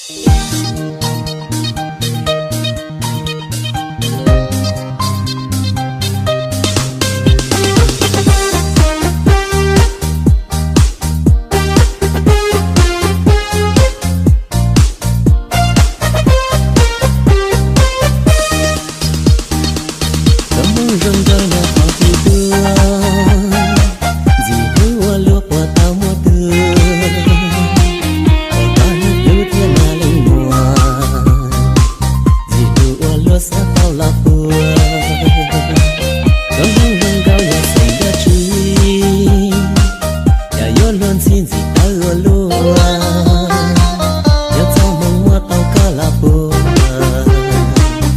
Koj moog zoo nkauj yog qhov twg tuaj, ntxim hlub ua luaj puas tau muaj twg, ua koj hlub hlub thiab nas leej muag, ntxim hlub ua luaj xav tau los puag. Koj moog zoo nkauj yog xeem dab tsi, yog yuav luag ntxhi ntxim tawv ua luaj, yuav txoj hmoo muab tau koj los puag,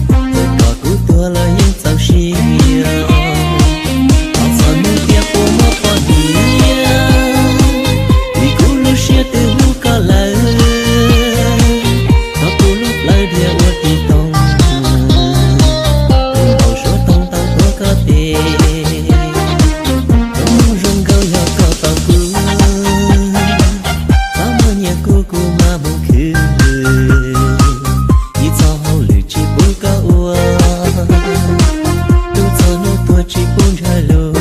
txawm kom kuv tuag los yeej txaus siab. Thov txhob nug tias puas muaj poj niam, vim kuv lub siab twb hlub koj lawm. Thov kuv lub plawv dhia ua ris toog, tus npau suav toog tau tuav koj tes. Koj moog zoo nkauj yog koj tau kuv, txhob muaj nyiaj kuv kuv mam mus khwv, ib txoj hauj lwm tsis pub koj ua, tub txog hnub tuag tsis pub ntshai luag.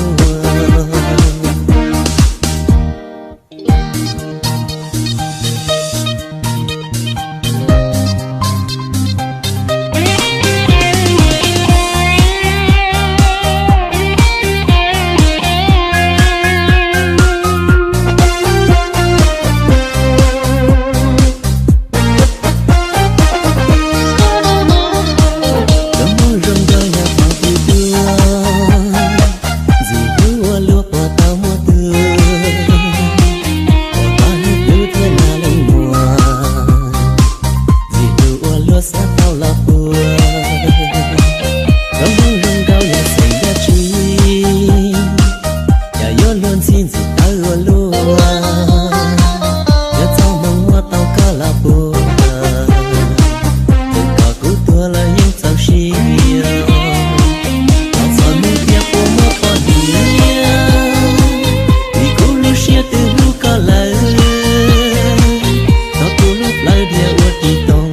Koj moog zoo nkauj yog qhov twg tuaj, ntxim hlub ua luaj puas tau muaj twg, ua koj hlub hlub thiab nas leej muag, ntxim hlub ua luaj xav tau los puag. Koj moog zoo nkauj yog xeem dab tsi, yog yuav luag ntxhi ntxim tawv ua luaj, yuav txoj hmoo muab tau koj los puag, txawm kom kuv tuag los yeej txaus siab. Thov txhob nug tias puas muaj poj niam, vim kuv lub siab twb hlub koj lawm. Thov kuv lub plawv dhia ua ris toog,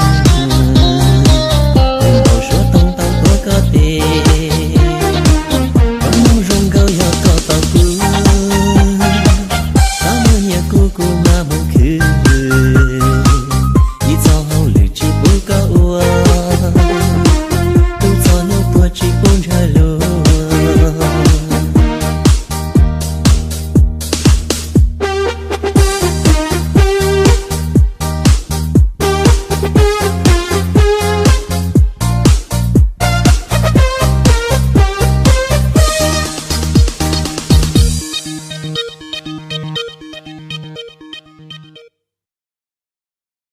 tus npau suav toog tau tuav koj tes. Koj moog zoo nkauj yog koj tau kuv, txhob muaj nyiaj kuv kuv mam mus khwv, ib txoj hauj lwm tsis pub koj ua, tub txog hnub tuag tsis pub ntshai luag.